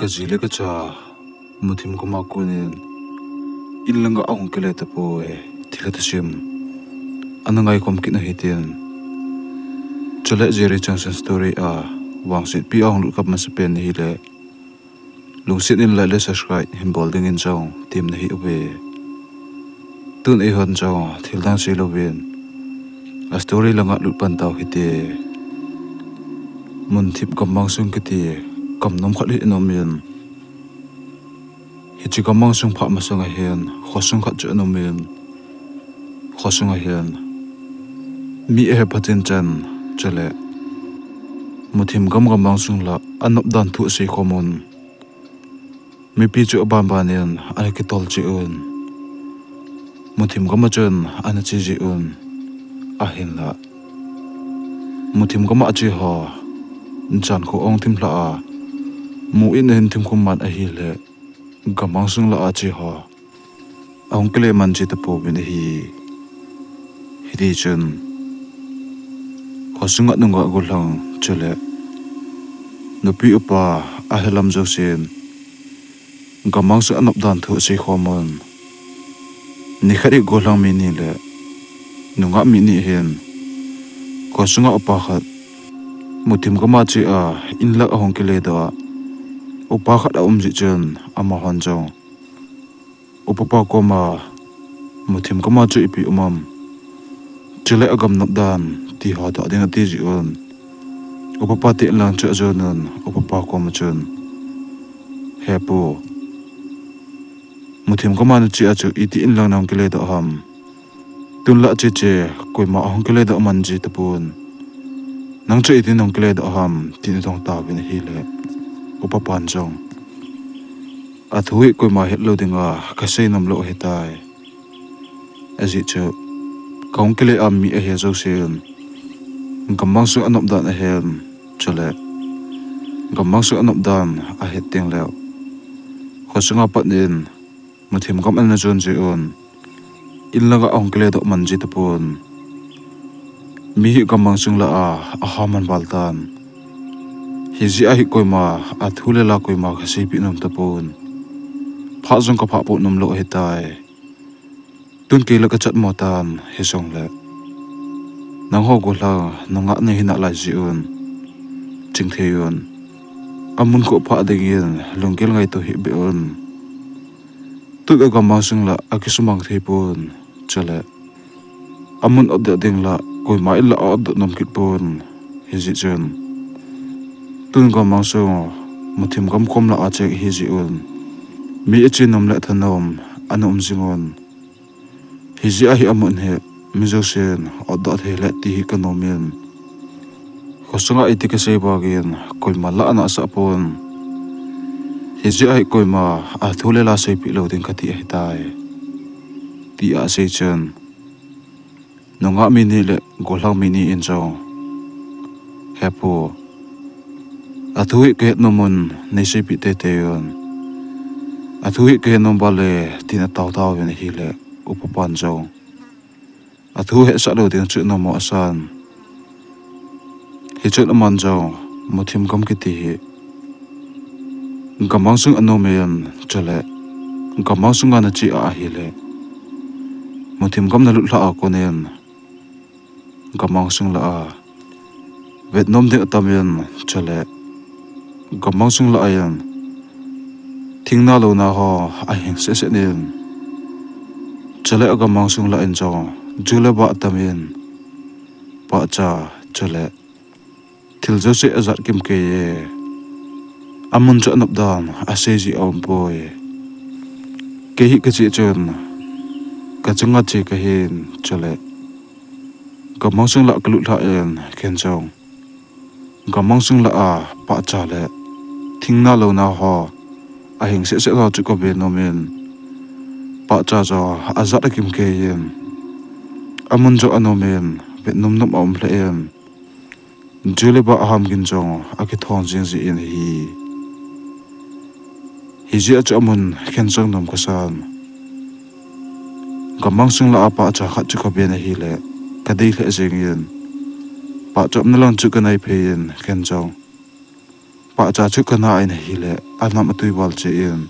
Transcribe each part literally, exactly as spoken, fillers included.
Kaji le kacha muthim gam'a konin in lang'a ahung kile tapoi, thilha thusim ana ngaikhom kit u hitin. Chule Jerry Changsan story a vangsetpi ahung lut kap masapen ahile, lungset in like le subscribe hin bol dingin jong temna ahi uve. Tun eihon jong thildang seilouvin a story lang'a lut pan tau hite. Munthip gammang sung kiti gam nom khat hi ana umin, hiche gammang sung phah masang ahin khosung khat chu ana umin, khosung ahin mi ahepha chinchan, chule muthim gam gammang sung lah a nopdan thu aseikhom un. Mipi chu abanbanin ana kitol cheh un. Muthim gam'a chun ana che jeh un. Ahinlah muthim gam'a ache ho, jan kho ahung thim lhah a, mu in ahin thim khum man ahile, gammang sung lah a che ho ahung kile man che tapouvin ahi. Hitichun khosunga nungah gollhang chule nupi upa ahelam jousen gammang sung a nopdan thu aseikhom un. Nikhat hi gollhang mi ni le nungah mi ni hin khosunga upa khat muthim gam'a che a, in lang'a ahung kiledoh a, upa khat aum jeh chun amahon jong upapa koma muthim gam'a chu ipi um am, chule agam nopdan ti ho doh ding ati jeh un, upapa te in lang chu ajon un, upapa koma chun, He pu, muthim gam'a nache a chu iti in lang nahung kiledoh ham? Tun lah cheche koima ahung kiledoh man ji tapon, nang chu iti nahung kiledoh ham, tin adong tauvin ahile, upapan jong, Athu hi koima hetlou dinga kasei nomlou ahitai. Ajeh chu kahung kile a mi ahe jousen gammang sung a nopdan ahen, chule gammang sung a nopdan ahet tengleh, khosunga pat in muthim gam ana jon jeh un, in lang'a ahung kiledoh man ji tapon, mi hi gammang sung lah a ahaman val tan. Hijeh a hi koima athu le la koima kaseipeh nom tapon, phah jong kaphah poh nomlou ahitai. Tun kei lah kachatmo tan, hijongle nangho gollhang nungah nahi nalai jeh un, chingthei un, amun khoh phah dingin lunggel ngaito hih beh un. Tun agammang sung lah akisumang theipon, chule amun otdoh ding lah koima in lah a otdoh nom kitpon. Hijeh chun tun gammang sung muthim gam kom lah a cheng ahijeh un, mi ache nom le thanom ana um jingun. Hijeh a hi amun hi mi jousen otdoh thei le ti hi kanomin, khosunga iti kasei vangin koima lah ana asah pon. Hijeh a hi koima athu le la seipeh lou ding kati ahitai, tia asei chun, nungah mi ni le gollhang mi ni in jong, He pu, athu hi kahet nom un, neiseipeh teitei un. Athu hi kahet nom vale, tin atao tauvin ahile, upapan jong, athu hetsah lou ding chu nom asan. Hichun aman jong muthim gam kiti hi gammang sung ana umin, chule gammang sunga nache a ahile, muthim gam nalut lhah a konin gammang sung lah a vetnom ding atamin, chule gammang sung lah a in thingna louna ho ahing sehseh in, chule agammang sung lah in jong ju le bah atamin, pahcha, chule thil jouse ajat kimkei e. Amun chu anopdan asei ji aumpoi. Kei hi kache chun kachunga che kahin, chule gammang sung lah kalut lhah in, ken jong gammang sung lah a pahcha le thingna louna ho ahing sehseh ho chu kave nomin, pahcha jong ajat akimkei in, amun jong anomin, vetnom nom aum lheh in, ju le bah aham gin jong akithong jing jin ahi. Hijeh a chu amun khen jong nom kasan. Gammang sung lah a pahcha khat chu kaven ahile, kadei lheh jengin, pahcha umna lang chu kanaiphei in, ken jong Pahcha chu kana in ahile, anam atui val cheh in.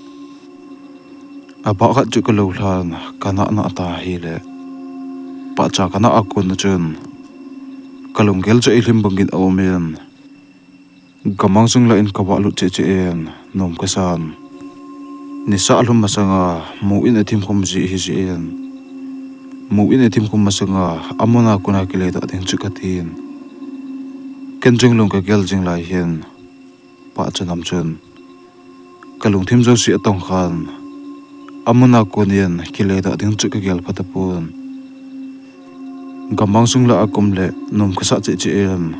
Abah khat chu kalou lhan, kana na ta ahile. Pahcha kana a kon a chun, kalunggel chu eilhim bangin aum in. Gamang sung lah in kavah lut cheh cheh in, nom kasan. Nisa alhum masanga, mu in athim khum ji hi ji in. Mu in athim khum masanga, amun a kon a kile doh ding chu katin. Ken jong lung kagel jing lai hin, pahcha nam chun kalungthim jouse atong khan, amun a kon in kile doh ding chu kagel phat tapon. Gamang sung lah a kaum le nom kasah cheh cheh in,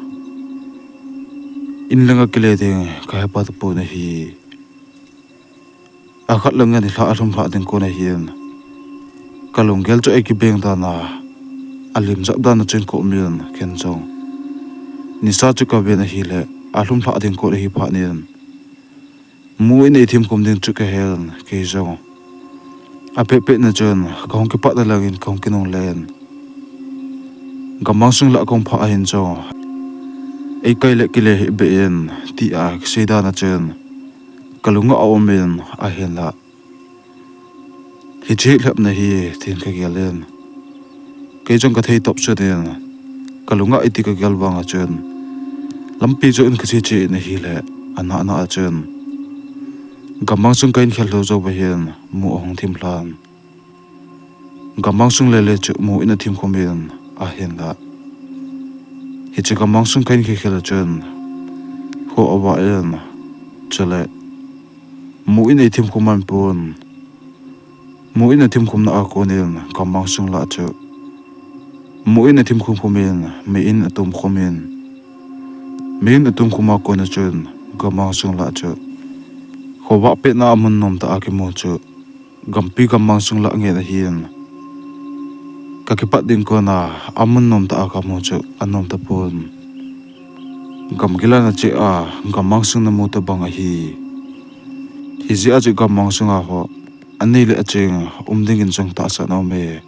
in langa kile ding kahe phat tapon ahi. Akhat langa nilhah alhum lhah ding kon ahin, kalunggel chu eikibeng dan a, alim jap dan a chun kaum in ken jong. Nisa chu kaven ahile, alhum lhah ding kon ahi phat in, mu in eithim khum ding chu kahen, kei jong. Apeh peh na chun, kahung kipat na langin kahung kinungle in. Gamang sung lah kahung phah ahin jong, eikai le kile hih beh in, tia kasei dan a chun, kalunga aum in ahinla. Hiche hi lhepna hi, tin kagel in. Kei jong kathei top chun in, kalunga iti kagel vang a chun, lampi chu in kache che in ahile, ana na a chun, gamang sung kahin khel lou jou va hin, mu ahung thim lhan. Gamang sung le le chu mu in athim khum in ahinla. Hiche gamang sung kahin khel khel a chun, kho avah in, chule, mu in eithim khum man pon. Mu in athim khum na a kon in, gamang sung lah chu, mu in athim khum khum in, mei in atum khum in. Mei in atum khum a kon a chun, gamang sung lah chu, khovah pet na amun nom tah a kimu chu, gampi gamang sung lah ngen ahin. Kakipat ding kon a, amun nom tah a kamu chu, anom tapon. Gamgil a nache a, gamang sung namu tabang ahi. Hijeh a chu gamang sung a ho, anei le aching, um ding in jong tahsan aume.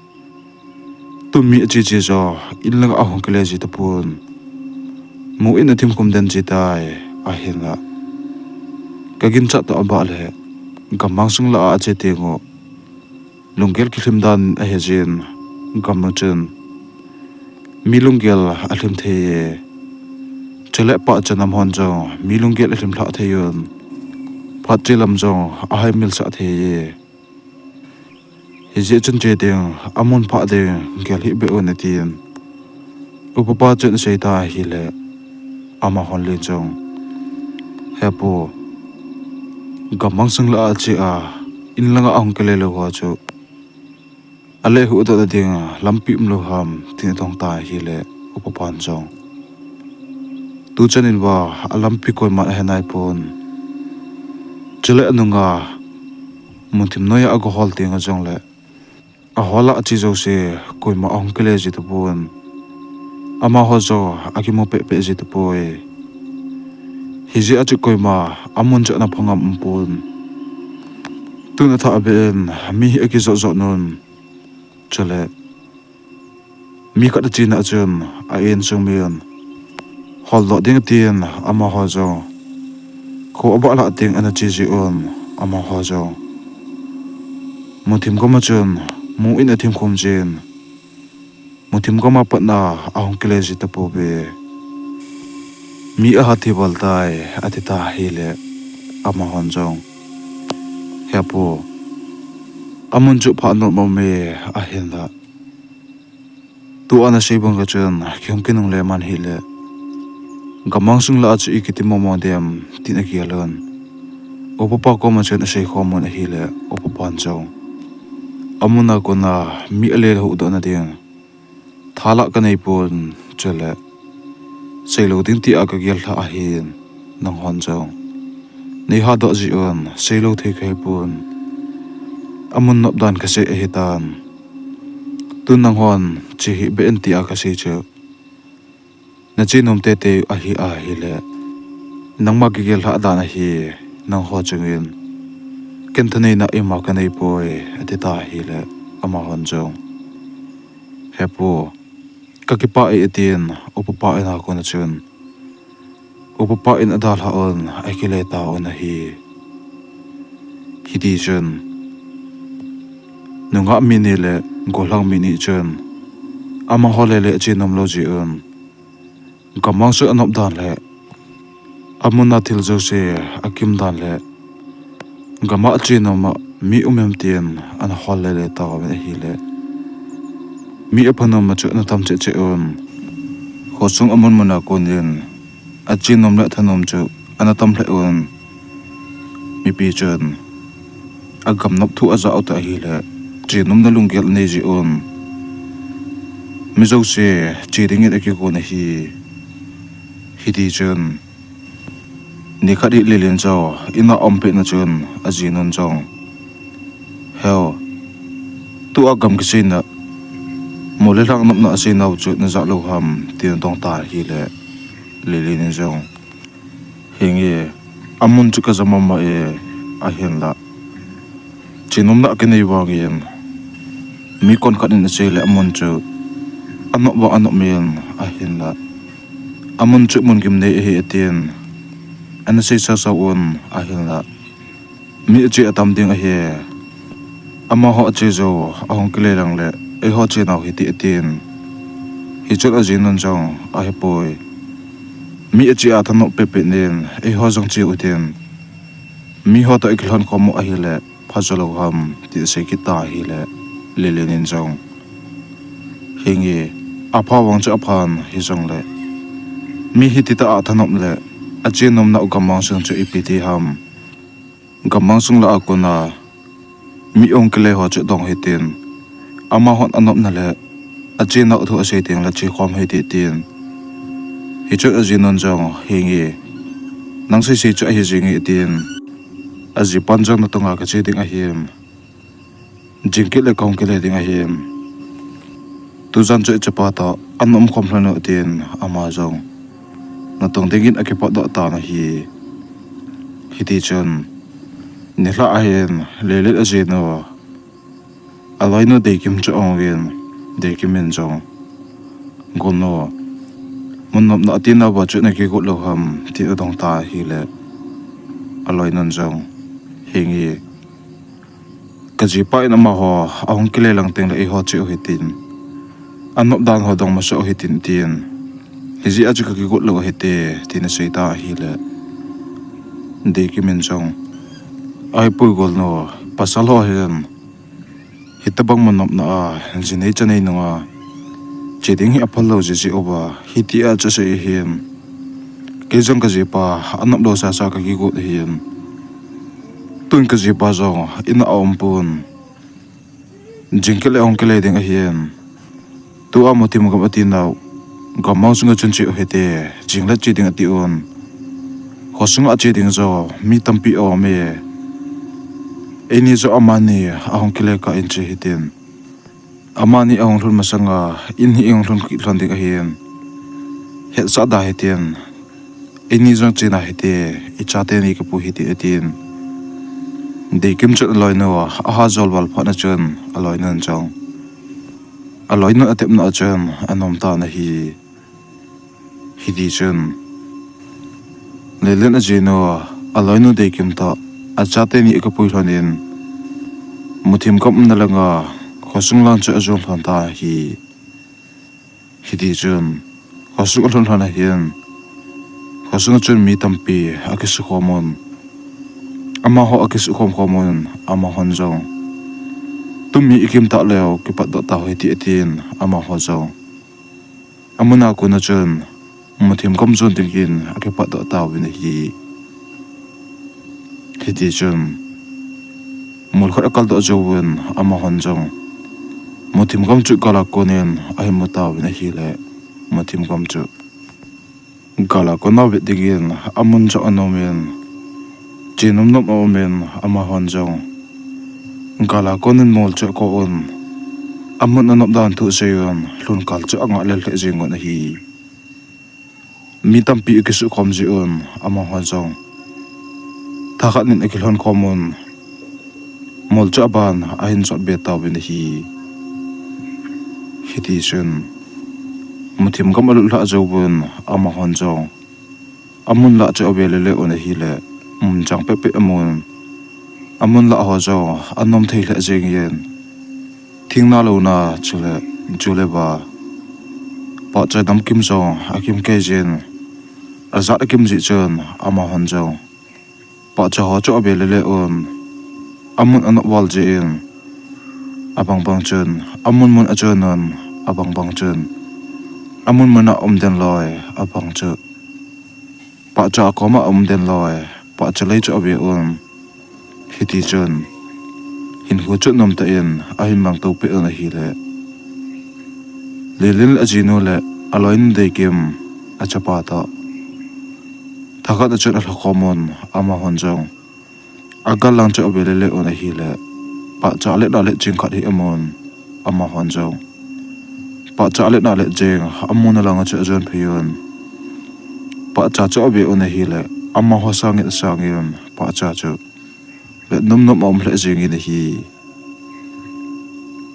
Tun mi ache che jo, in langa ahung kile ji tapon. Mu in athim khum den ji tai, ahinla. Kaginchat toh abah le, gamang sung lah a ache teng u, lunggel kilhim dan ahi jin, gamang chun, mi lunggel alhim thei e. Chule pahcha nam hon jong, mi lunggel alhim lhah thei un. Phat che lam jong, ahaimil sah thei e. Hijeh chun che ding, amun phah ding, gel hih beh un atin. Upapa chun asei ta ahile, amahon le jong, He pu, gamang sung lah a ache a, in langa ahung kile lou ho chu, ale huhdoh na ding lampi umlou ham, tin adong ta ahile, upapan jong, tuchan in va, alampi koiman ahe naipon. Chule anunga, munthim noiya agahol teng a jongle, ahol a ache jouse, koima ahung kile ji tapon. Amaho jong akimu pehpeh ji tapoi. Hijeh a chu koima amun chu ana phangam umpon. Tun athah beh in mi hi akijot jot un. Chule mi khat achena chun a-insung min holdoh ding atin, amaho jong kho abah lah teng ana che ji un, amaho jong munthim gam a chun mu in athim khum jin, munthim gam a patna ahung kile ji tapouve. Mi ahat hi val tai, ati ta ahile, amahon jong, He pu, amun chu phah nom aume, ahinla, tua nasei bang a chun kihung kinungle man hile, gamang sung lah a chu ikiti momo dem, tin agel un. Upapa koma chun asei khom un ahile, upapan jong, Amun a kona mi ale huhdoh na ding tha lah kaneipon, chule seilou ding tia kagel lhah ahin, nanghon jong neihadoh ji un, seilou thei kahipon. Amun nop dan kasei ahitan. Tun nanghon che hih beh in tia kasei chu, nache nom teitei ahi ahile, nangma kigel lhah dan ahi, nangho chungin ken thaneina ima kaneipoi, ati ta ahile, amahon jong, He pu, kakipah e, atin, upapa in a kona chun Upapa in adalhah un akile tauvin ahi. Hiti chun nungah mi ni le gollhang mi ni chun amaho lele ache nom lou jeh un, gammang sung anop dan le amun a thil jouse akim dan le gam a ache nom a mi um em tin ana hol lele tauvin ahile, mi apha nom a chu ana tam cheh cheh un, khosung amun mun a konin ache nom le athanom chu ana tam lheh un, mipi chun agam nop thu ajah u tah ahile, che nomna lunggel anei jeh un, mi jouse che dingin akigon ahi. Hiti chun nikhat hi Lelen chu in a aum pet na chun ajinun jong, Heo, tua gam kiseina, mol le lhang nopna aseinau chu najah lou ham, tin adong tan ahile, Lelen in jong, Henge, amun chu kaja mama e, ahinla che nomna kinei vangin mi konkhat in asei le amun chu anop vang anop men, ahinla amun chu mun gimnei ahi atin ana sei sausau un, ahinla mi ache atam ding ahi, amaho ache jou ahung kile lang le eiho chenau hite atin. Hichun ajinun jong, Ahipoi, mi ache a thanop pehpeh nin eiho jong cheu hitin, miho toh ikilhon khom u ahile phajo lou ham, tin asei kit tan ahile, Lelen in jong, Henge, apha vang chu aphan, hijongle mi hititah a thanop le ache nomnau gammang sung chu ipi ti ham, gammang sung lah a kona mi ahung kile ho chu dong hitin, amahon anopna le achenau thu asei tengle che khom hite, tin. Hichun ajinun jong, Henge, nang seisei chu ahi jenge, tin, ajipan jong, Natonga kache ding ahin, jingkah le kahung kile ding ahin, tujan chu ichapa toh ana umkhom lhon u, tin ama jong natong dingin akipatdoh tan ahi. Hiti chun nilhah ahin Lelen ajinu, aloinu Deikim chu ahungin, Deikim in jong, Golnu, mun nopna atinauva chu nakigot lou ham, tin adong tan ahile, aloinun jong, Henge, kajipa in amaho ahung kile lang tengle eiho cheu hitin, anop dan ho dong masa u hitin, tin, hijeh a chu kakigot lou ahite, tin asei tan ahile, Deikim in jong, Ahipoi golnu, pasal ho hin hitobang mun nopna a jinei chanei nunga che ding hi aphal lou jiji uva, hitia chu asei ahin, kei jong kajipa anop lou sasa kakigot ahin, tun kajipa jong in a aumpon, jingkah le ahung kile ding ahin, tua muthim gam atinau gammang sunga chun che u hite, jing le che ding ati un, khosunga che ding jong mi tampi aume, eini jong amani ahung kile kah in che hitin, amani ahung lhun masanga in hi ihung lhun kit lhon ding ahin, hetsah da hitin, eini jong chena hite, ichate ni kapui hite, atin. Deikim chun aloinu aha jol val phat na chun aloinun jong aloinu atepna a chun anom tan ahi. Hiti chun Lelen ajinu, aloinu Deikim toh achate ni akapui lhonin, muthim gam umna langa khosung lang chu ajon lhon tan ahi. Hiti chun khosung alhun lhon ahin, khosung a chun mi tampi akisukhom un, amaho akisukhom khom un, amahon jong, Tun mi ikim ta leu kipatdoh tau hite, atin, amaho jong amun a kona chun muthim gam jon dingin akipatdoh tauvin ahi. Hiti chun mol khat akaldoh jouvin amahon jong muthim gam chu gal a konin ahin mu tauvin ahile, muthim gam chu gal a kona vet dingin amun jong anomin, che nom nom aumin, amahon jong gal a konin mol chu akoh un, amun anop dan thu aseiyun, lhunkal chu angah lel lheh jengun ahi. Mi tampi akisukhom jeh un, amaho jong thakhat nin akilhon khom un, mol chu aban ahin jot be tauvin ahi. Hiti chun muthim gam alut lhah jouvun, amahon jong amun lah chu ave lele un ahile, mun chang pehpeh amun. Amun lah ho jong anom thei lheh jengin, thingna louna chule juleva, pahcha namkim jong akim kei jin, ajat akim jeh chun amahon jong pahcha ho chu ave lele un, amun anop val jeh in, abang bang chun amun mun achon un, abang bang chun amun mun a um den loi, abang chu pahcha koma um den loi, pahcha lei chu ave un. Hiti chun hinkho chu nomtah in ahin mangto peh un ahile, Lelen le ajinu le aloinu Deikim, achapa toh thakhat a chun alhakhom un, amahon jong agal lang chu ave lele un ahile, pahcha le na le ching khat hi amun, amahon jong pahcha le na le jeng amuna lang chu ajon phei un. Pahcha chu ave un ahile, amaho sangin asangin pahcha chu vet nom nom aum lheh jengin ahi.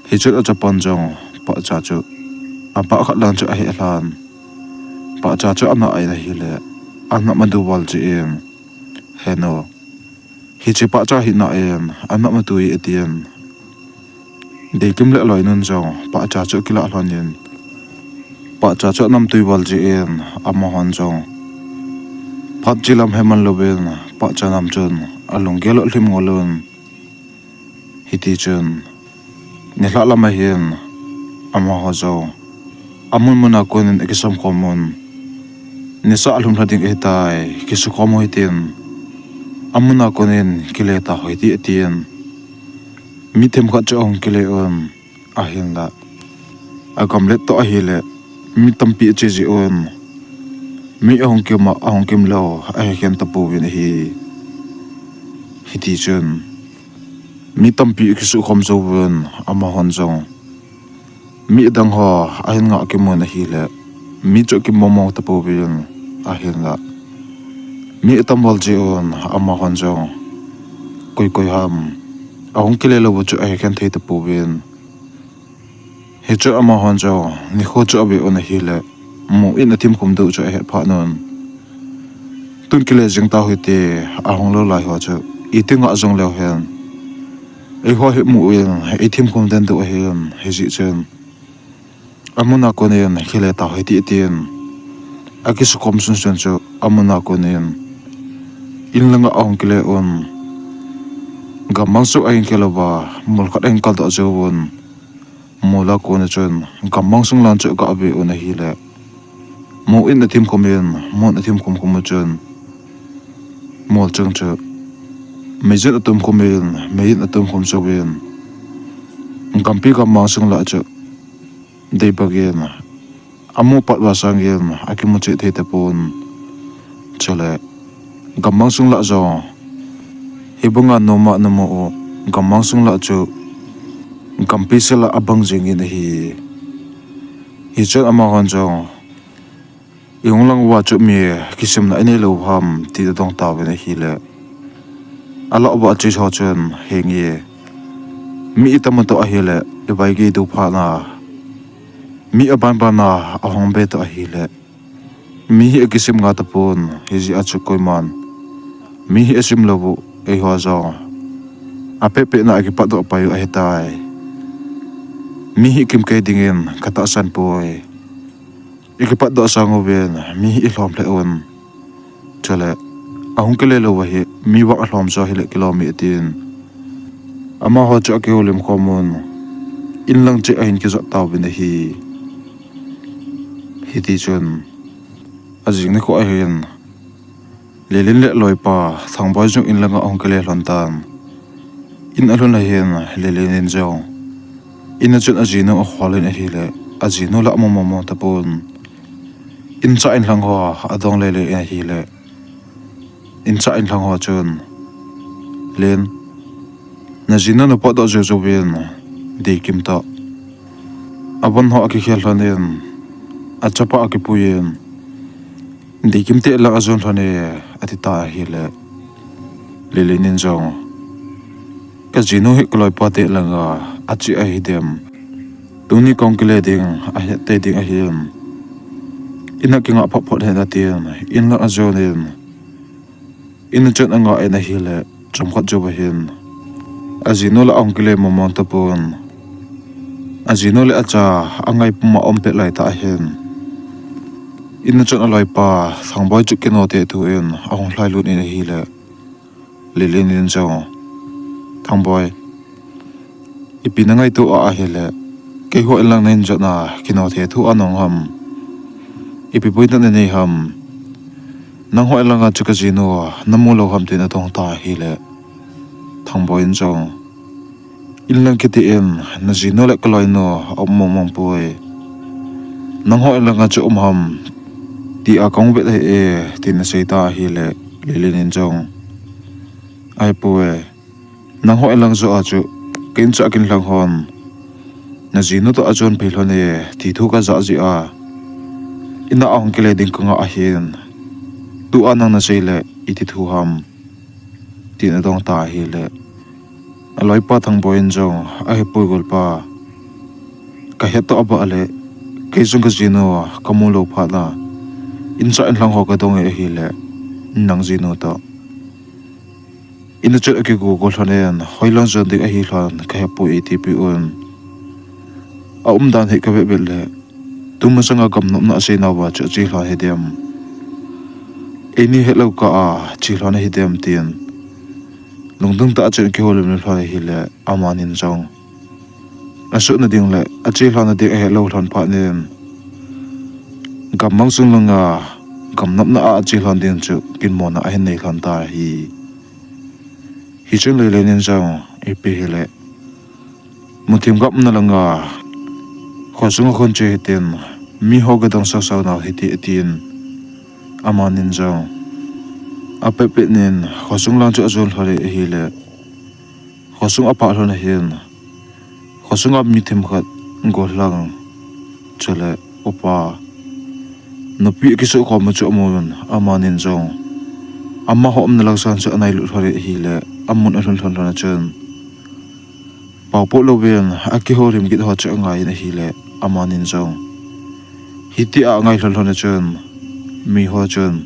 Hichun achapan jong pahcha chu apah khat lang chu aheh lhan, pahcha chu ana in ahile, anam adu val jeh in, Henu, hiche pahcha hi na in, anam atui, atin. Deikim le aloinun jong pahcha chu akilah lhonin, pahcha chu anam tui val jeh in, amahon jong phat che lam heman louvin pahcha nam chun alunggel u lhim ngol un. Hiti chun nilhah lam ahin, amaho jong amun mun a konin akisam khom un. Nisa alhum lha ding ahitai, kisukhom u hitin, amun a konin kile tau hite, atin. Mi themkhat chu ahung kile un, ahinla agamlet toh ahile, mi tampi ache jeh un, mi ahung kim a ahung kim lou ahekhen tapouvin ahi. Hiti chun mi tampi akisukhom jouvun, amahon jong mi adang ho ahin ngah kim un ahile, mi chu akim mong mong tapouvin, ahinla mi atam val jeh un, amahon jong koi koi ham ahung kile lou u chu ahekhen thei tapouvin. Hichu amahon jong nikho chu ave un ahile, mu in athim khum diu chu ahet phat un. Tun kile jing tau hite, ahung lou lai ho chu iti ngah jong leu hen, eiho hi mu in eithim khum den diu ahin, hijeh chun amun a konin kile tau hite, tin akisukhom sunsun chu amun a konin in langa ahung kile un. Gammang sung ahin kile uva, mol khat ahin kaldoh jouvun, mol a kona chun gammang sung lang chu aga ve un ahile, mu in athim khum in, mun athim khum khum u chun mol chung chu meiyin atum khum in, mei in atum khum jouvin, gampi gammang sung lah chu deibangin amu pat uva sangin akimu cheh thei tapon. Chule gammang sung lah jong hibanga noma namu u, gammang sung lah chu gampi sela abang jingin ahi. Hichun amahon jong, ihung lang uva chu mi kisimna inei lou ham, ti adong tauvin ahile, alah uva ache ho chun, henge, mi itam u toh ahile ivaigei diu phat na, mi abanban a ahung be toh ahile, mi hi akisim nga tapon, hijeh a chu koiman mi hi asim lou u, eiho jong apehpeh na a kipatdoh pai u ahitai. Mi hi kimkei dingin katahsan poi. Ikipatdoh sang uvin mi hi ilhom lheh un. Chule ahung kile lou uva hi mi vang alhom jo hile kilom e, tin amaho chu akihoulim khom un, in lang cheh ahin kijot tauvin ahi. Hiti chun ajing nikho ahin, Lelen le aloipa Thangboi jong in langa ahung kile lhon tan. In alhun ahin, Lelen in jong in a chun ajinu ahol in ahile, ajinu lah amu mong mong tapon. Incha inlhang ho adong lele in ahile, incha inlhang ho chun, Len, najinu napotdoh jou jouvin Deikim toh avon ho akikhel lhon in, achapa akipuiyin, Deikim te lang ajon lhon e, ati ta ahile, Lelen in jong, kajinu hi kaloipa te langa ache ahidem, tuni kahung kile ding ahet tei ding ahin, Ina kingah phot phot hen atin, in lang ajon in, in a chun angah in ahile, chomkhat jouva hin ajinu le ahung kile mong mong tapon. Ajinu le acha angai puma aum pet lai tah ahin, in a chun aloipa Thangboi chu kino te thu in ahung lhai lut in ahile, Lelen in jong, Thangboi, ipi na ngaito a ahile, keiho in lang na in jot na kino te thu anong ham? Ipi boina na nei ham? Nangho in langa chu kajinu namu lou ham, tin adong ta ahile, Thangboi in jong, in lang kiti in najinu le kaloinu aum mong mong poi. Nangho in langa chu um ham, tia kahung vet ahi e, tin asei ta ahile, Lelen in jong, ahipoi, nangho in lang joh a chu ka in chu akin lhang hon, najinu toh achon phei lhon e, ti thu kajah jeh a, ina ahung kile ding kangah ahin, tua nang nasei le iti thu ham? Tin adong ta ahile, aloipa Thangboi in jong, ahipoi golpa, kahet toh abah le, kei jong kajinu kamu lou phat a, in cha in lhang ho kadong e ahile, nang jinu toh in a chun akigo go lhon in, hoilang jon ding ahi lhon kahepoi, tipeh un. Aumdan hi kavet vet le, tumasanga gam nopna asei nauva chu ache lhon hidem, eini hetlou kah a che lhon hidem, tin lungdong tah a chun akihoulim lhon ahile, amanin jong, asuhna ding le ache lhonna ding ahetlou lhon phat in, gammang sung langa gam nopna a ache lhon ding chu ginmona ahin nei lhon ta hi. Hichun Lelen in jong, ipi hile, muthim gam umna langa khosunga khun che hitin, miho gadong sao sao nau hite, atin, amanin jong, apet pet in khosung lang chu ajon lhon in ahile, khosung aphah lhon ahin, khosunga mi themkhat, gollhang, chule upa, nupi akisuh khom u chu amun, amanin jong, amaho umna lang sang chu anailut lhon in ahile, amun alhun lhon lhon a chun, paopoh louvin akihoulim kit ho chu angai in ahile, amanin jong, hitia angai lhon lhon a chun, miho chun,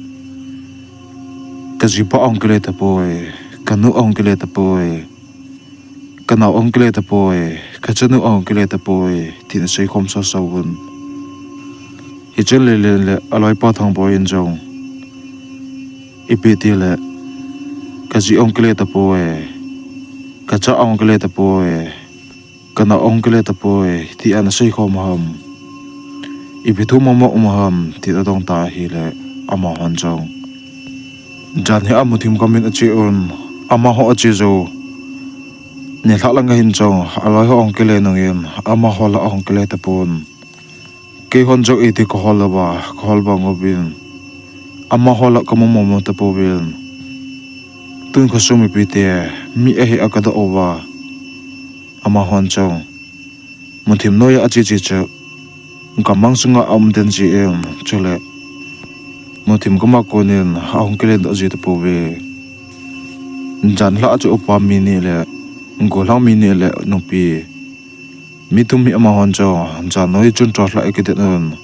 kajipa ahung kile tapoi, kanu ahung kile tapoi, kanao ahung kile tapoi, kachanu ahung kile tapoi, tin asei khom sao sao uvin. Hichun Lelen le aloipa Thangboi in jong, ipi tile, kaji ahung kile tapoi, kacha ahung kile tapoi, kanao ahung kile tapoi, tia nasei khom u ham? Ipi thu mama um ham? Tin adong ta ahile, amahon jong, jan hi a muthim gam in ache un, amaho ache jou nilhah lang ahin jong, aloiho ahung kile nungin, amaho lah ahung kile tapon. Keihon jong iti kahol louva, kahol bang uvin, amaho lah kamu mong mong tapouvin. Tun khosung mipite mi ahi a kadoh uva, amahon jong, muthim noiya ache che chu, gammang sunga aum den jin, chule muthim gama konin ahung kilendoh ji tapouve. Janhi a chu upa mi ni le, gollhang mi ni le nupi, mi thum hi amahon chu, jan noi chun chotlhah akidet un,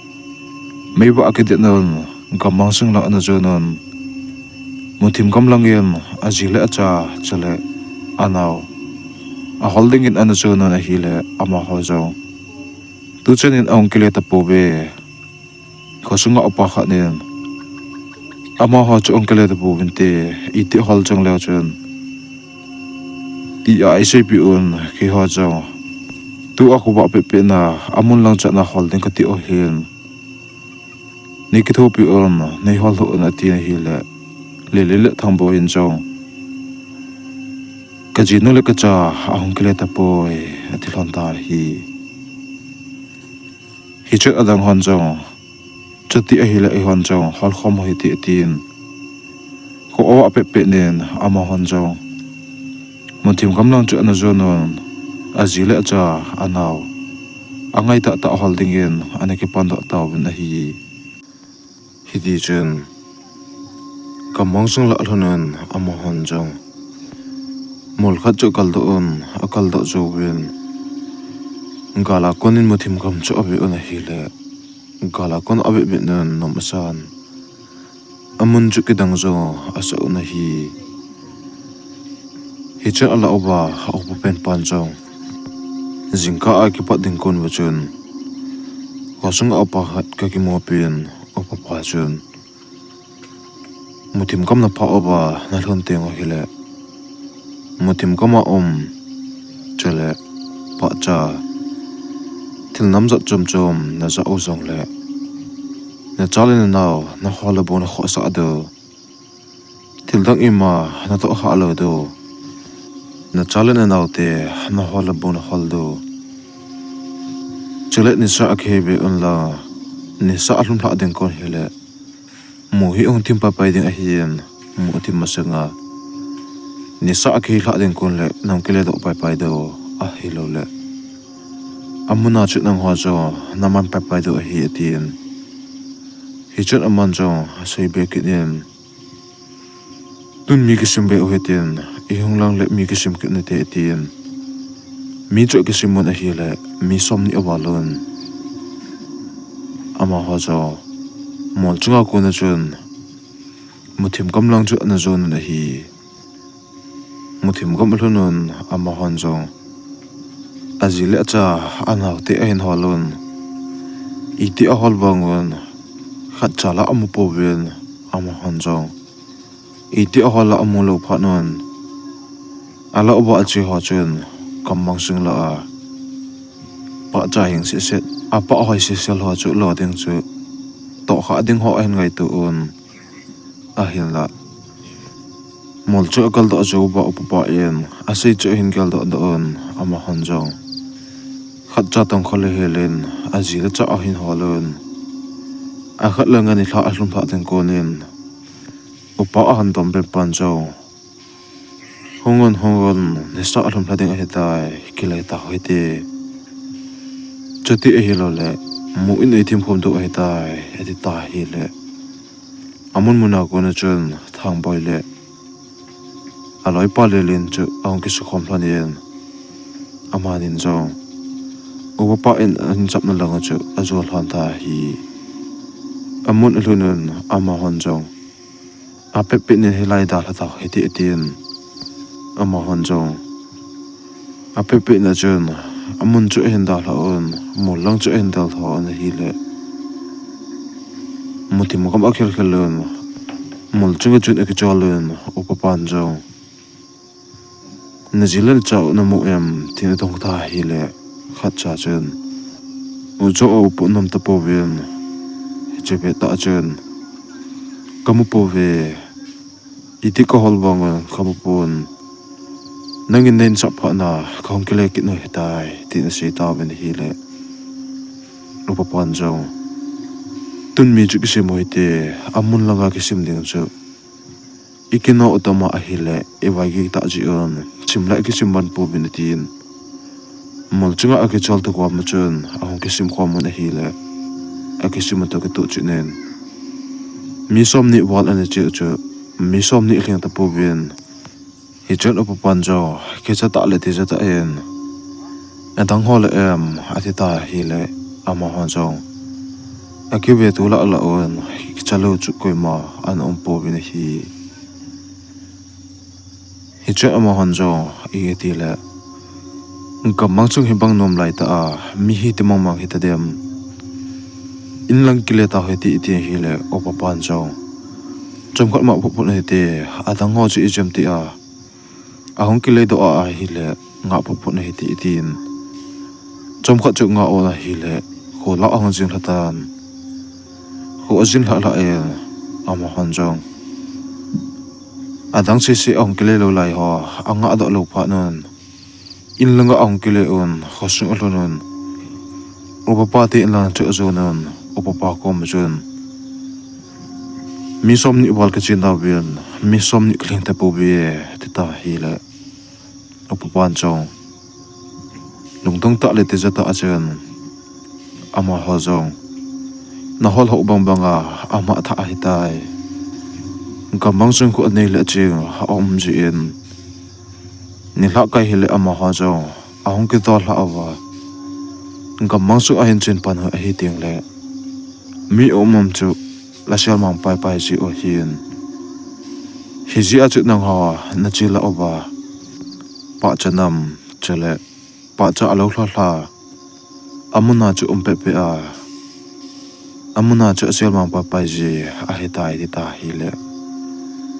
meivah akidet un, gammang sung lang ana jon un. Muthim gam langin aji le acha, chule anao ahol dingin ana jon un ahile, amaho jong tuchanin ahung kile tapouve. Khosunga upa khat in, amaho chu ahung kile tapouvinte, iti hol jongleu chun, tia eiseipeh un, keiho jong tua khovah pehpeh na amun lang chan a hol ding kati u ahin, nei kithopi un, nei hol lhu un, atin ahile, Lelen le Thangboi in jong, kajinu le kacha ahung kile tapoi, ati lhon tan ahi. Hichun adang hon jong, chuti ahile eihon jong holkhom u hite, atin, khovah pehpeh nin amahon jong muthim gam lang chu ana jon un, aji le acha, anao angaitah tah hol dingin ana kipandoh tauvin ahi. Hitichun, gammang sung lah alhun un, amahon jong mol khat chu akaldoh un, akaldoh jouvin, gal a konin muthim gam chu ave un ahile, Gal a kon a vetvet nun nom asan. Amun chu kidang jo asa un ahi. Hichun ala uva, a upa pen pan jong jingkah a kipat ding kon uva chun, khosunga upa khat ka kimu pin, upa pa chun, "Muthim gam na pha uva na lhun teng u hile, muthim gam a um, chule pahcha, thil namjat chom chom na ja u jongle, na cha le na nao na hol le bou na khohsah diu, thil dang ima na toh hah lou diu, na cha le na naote na hol le bou na hol diu. Chule nisa a kihei be un lang, nisa a lhum lhah ding kon hile, mu hi hung thim pai pai ding ahin, mu thim masanga nisa a kihei lhah ding kon le, nahung kile doh pai pai diu, ahilouleh amun a chu nangho chu na man pai pai diu ahi," atin. Hichun aman jong asei be kit in, "Tun mi kisim be u hitin, ihung lang le mi kisim kit nate," atin. Mi chu akisim un ahile, mi somni aval un. Amaho jong mol chunga kon a chun muthim gam lang chu ana jon un ahi. Muthim gam alhun un, amahon jong aji le acha, anaote ahin hol un. Iti ahol vang un, khatcha la amu pouvin, amahon jong iti ahol la amu lou phat un, ala uva ache ho chun gammang sung lah a pahcha hing sese, apah hoi sese ho chu lo ding chu tohkhah ding ho ahin ngaito un. Ahinla mol chu agaldoh jou uva upa pa in asei chu ahin geldoh doh un, amahon jong khatcha tong kho le hel in aji le acha ahin hol un. Akhat le nga nilhah alhum lhah ding kon in upa ahin dom pen pan jong, "Hung un, hung un, nisa alhum lhah ding ahitai, kile tau hite. Chuti ahilouleh mu in eithim khom diu ahitai," ati ta hile, amun mun a kon a chun Thangboi le aloipa Lelen chu ahung kisukhom lhon in, amanin jong upa pa in ahin chapna lang a chu ajo lhon ta hi. Amun alhun un, amahon jong, "Apet pet in hilai dalha tau hite," atin. Amahon jong apet pet in a chun amun chu ahin dalha un, mol lang chu ahin dalha un ahile, muthim gam akhel khel un, mol chunga chun akichol un, upa pan jong, "Naji le nacha u namu em?" tin adong ta hile, khatcha chun, "U jo u pu nom tapouvin, hiche pet tah chun kamu pouve, iti kahol vang un kamu pon, nangin neinsah phat na kahung kile kit u ahitai," tin asei tauvin ahile, upa pan jong, "Tun mi chu kisim u hite, amun langa kisim ding chu ikino u tama ahile, ivaigei tah jeh un sim le kisim man pouvin," atin. Mol chunga akichol to koma chun ahung kisim khom un ahile, akisim u toh kitoh cheh in, mi somni val ana che u chu mi somni lhing tapouvin, hichun upa pan jong kicha tah le tija tah in, "Adang ho le em?" ati ta hile, amahon jong akive to lah lah un, "Kicha lou chu koima ana um pouvin ahi." Hichun amahon jong iti le, "Gammang chung hibang nom lai tah a, mi hi ti mangmang hita dem? In lang kile tau hite," iti hile, upa pan jong, "Chomkhat mah phot phot na hite, adang ho chu ijemtia ahung kile doh a ahile ngah phot phot na hite," atin. Chomkhat chu ngah un ahile, kho lah ahung jing lha tan. Kho ajing lhah lhah in, amahon jong adang sese ahung kile lou lai ho angah doh lou phat un, in langa ahung kile un, khosung alhun un, upa pa te in lang chu ajon un, upa pa koma chun, "Mi somni val kache nauvin, mi somni kalhing tapouve," ati ta hile, upa pan jong lungdong tah le tija tah a chun, amaho jong, "Nahol ho bang banga ama thah ahitai. Gammang chung khu anei le aching aum jeh in, nilhah kai hile amaho jong ahung kitol lhah uva, gammang chung ahin chen pan u ahi tengle, Mi um um chu la sial mang pai pai ji u ahin. Hijeh a chu nangho na che la uva, pahcha nam chule pahcha alou lha lha, amun a chu um peh peh a, amun a chu asial mang pai pai ji ahitai, ti ta ahile,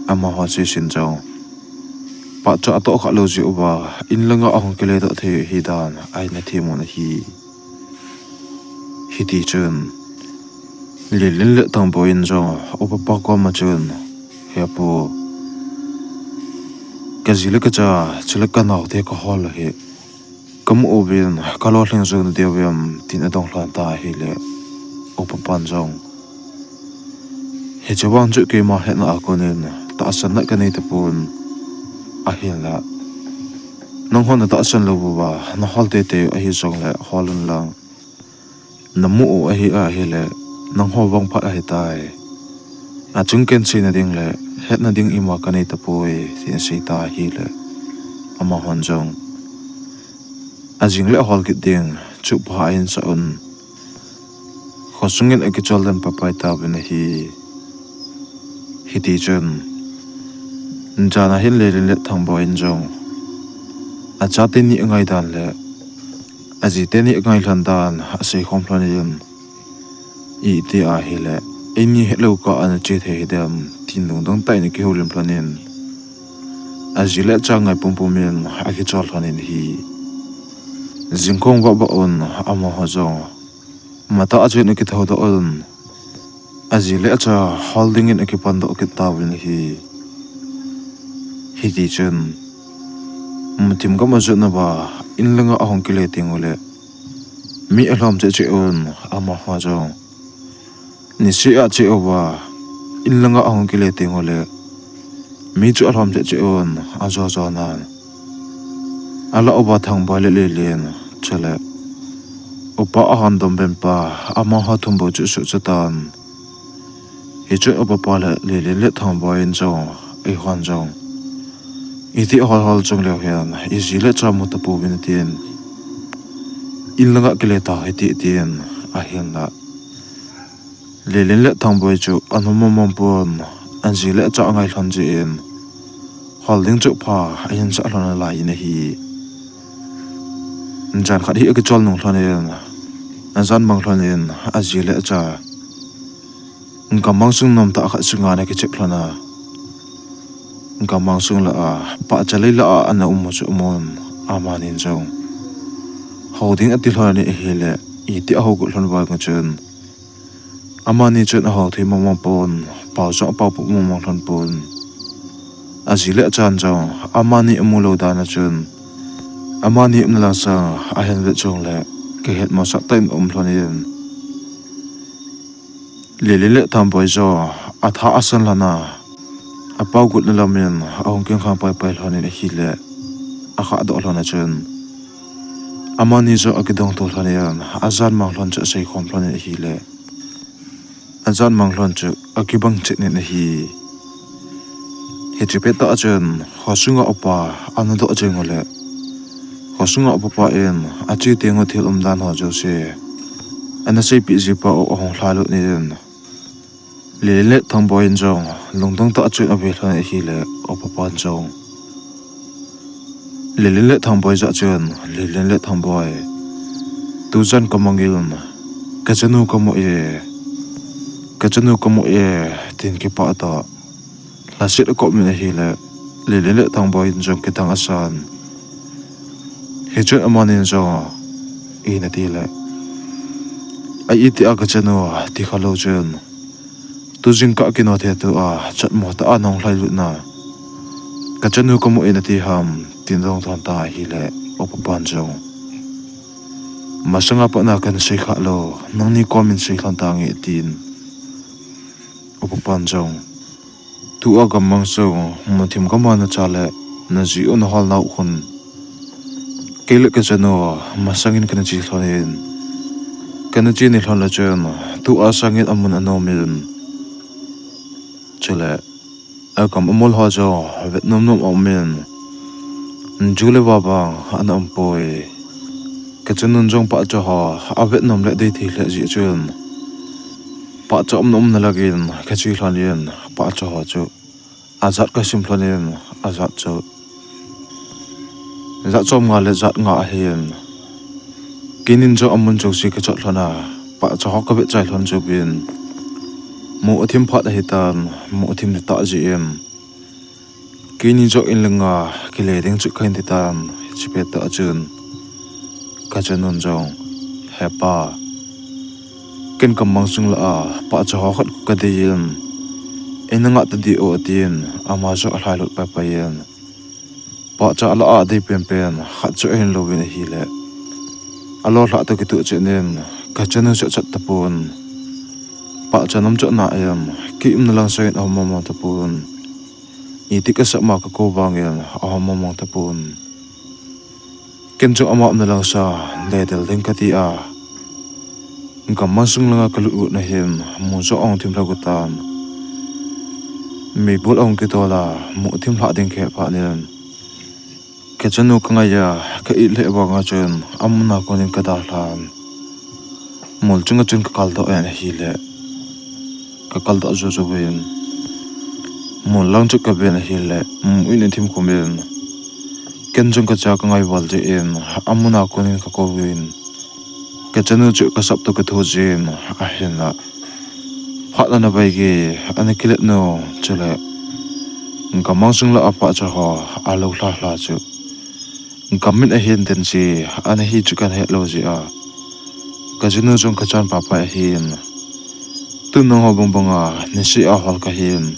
amaho seisin jong pahcha atoh kha lou ji uva, in langa ahung kile doh thei ahi dan a ana them un ahi. Hiti chun Lelen le Thangboi in jong upa pa koma chun, "He pu, ka ji le ka cha, chule ka naote ka hol u hi, ka mu uvin ka lolhing jou nadiu vem?" tin adong lhon ta ahile, upa pan jong, "Hiche vang chu keima hetna a konin tahsanna kanei tapon, ahinla nangho na tahsan lou uva na hol teitei u ahi jongle hol un lang, na mu u ahi ahile nangho vang phat ahitai. Achung ken seina ding le hetna ding ima kanei tapoi," tin asei ta ahile, amahon jong, "Ajing le ahol kit ding, chu pha a insah un." Khosungin akichol den pai pai tauvin ahi. Hiti chun jan a hin Lelen le Thangboi in jong achate ni angai dan le ajite ni angai lhon dan asei khom lhon in, "Iti ahile eini helou kah a na che thei hidem?" tin lungdong tah in akihoulim lhon in, aji le acha ngai pum pum in akichol lhon in ahi. Jingkah vah vah un amaho jong matah a chun akithoudoh un, aji le acha hol dingin akipan doh kit tauvin ahi. Hiti chun muthim gam a jotna uva in langa ahung kile teng ule, mi alhom cheh cheh un, amaho jong niseh a che uva in langa ahung kile teng ule, mi chu alhom cheh cheh un, ajo jo nan, alah uva Thangboi le Lelen, chule upa ahon dom ben pa, amaho thum bou chu suhcha tan. Hichun upa pa le Lelen le Thangboi in jong, eihon jong, "Iti hol hol chung leu hen, iji le cha mu tapouvin," tin, "In langa kile tau hite," tin, ahinla Lelen le Thangboi chu anom mong mong pon, aji le acha angai lhon jeh in hol ding chu pha ahinsah lhon nalai in ahi. Jan khat hi akichol nung lhon in, ajan mang lhon in, aji le acha gammang sung nomtah khat sunga ana kichep lhon a, gammang sung lah a pahcha lei lah a ana um u chu amun, amanin jong hou ding ati lhon in ahile, iti ahou got lhon vang chun amani chun ahou thei mong mong pon, pao jong apao puh mong mong lhon pon. Aji le achan jong amani amu lou dan a chun amani umna lang sang ahin vet jongle kihet mosah tah in aum lhon in, Lelen le Thangboi jong atha asan lhon a, apao gotna lam in ahung kingkhang pai pai lhon in ahile, akhah doh lhon a chun amani jong akidong to lhon in, ajan mang lhon chu asei khom lhon in ahile, ajan mang lhon chu akibang chet in ahi. Hiche pettah a chun khosunga upa ana doh jeng ule, khosunga upa pa in ache teng u thil umdan ho jouse ana seipeh ji pau ahung lhalut in, Lelen le Thangboi in jong lungdong tah a chun ave lhon in ahile, upa pan jong Lelen le Thangboi jah chun, "Lelen le Thangboi, tujan kamang in kachanu kamu e, kachanu kamu e," tin kipah tah lhaset akop in ahile, Lelen le Thangboi in jong kidang asan. Hichun amanin jong, ina tile, "A itia kachanu ti khalou chun, tu jingkah kinoh thei tua chatmo tah a nahung lhailut na, kachanu kamu e nati ham?" tin adong lhon ta ahile, upa pan jong, "Masanga patna kana sei khalou, nangni komin sei lhon tange," tin, upa pan jong, "Tua gammang sung muthim gam a nacha le naji u nahol nau khun, kei le kachanu masangin kana che lhon in, kana che ni lhon le chun tua sangin amun anom in, chule agam amol ho jong avet nom nom aum in, ju le va vang ana um poi. Kachanun jong pahcha ho avet nom le dei thei lheh jeh chun, Pahcha umna umna lagin kache lhon in, pahcha ho chu ajat kasim lhon in, ajat chu jat chom nga le jat nga ahin. Keinin jong amun jouse kachot lhon a, pahcha ho kavet chai lhon jouvin, mu athim phat ahitan, mu athim ni tah jeh in, keini jong in le nga kile ding chu kahin titan, hiche pettah chun kachanun jong, He pa, ken gammang sung lah a pahcha ho khat kadei in, eina ngah tadih o, atin, ama jong alhailut paipai in, pahcha alah a adei penpen khat chu ahin louvin ahile, alolhah toh kitoh chet in kachanu chu achat tapon, pahcha nom chu ana em, kei umna lang sangin ahung mong mong tapon, iti kasah ma kakou vangin ahung mong mong tapon. Ken jong ama umna lang sang ledel ding kati a, gammang sung langa kalut got na hin mu jong ahung thim lha got tan. Meibol ahung kitol a, mu thim lhah ding kahet phat in, kachanu kangai a, ka-it lheh vanga chun amuna konin kadalhan, mol chunga chun kakaldoh in ahile, kakaldoh jou jouvin, mol lang chu kaven ahile, mu in athim khum in, ken jong kacha kangai val jeh in, amuna konin kakouvin, kachanu chu kasap toh katho jin, ahinla phat ana vaigei, ana kilet nu, chule gammang sung lah a pahcha ho alou lha lha chu gam min ahin den chu ana hi chu kahin het lou jeh a, kachanu jong kachan papai ahin. Tun nangho bang banga niseh a hol kahin,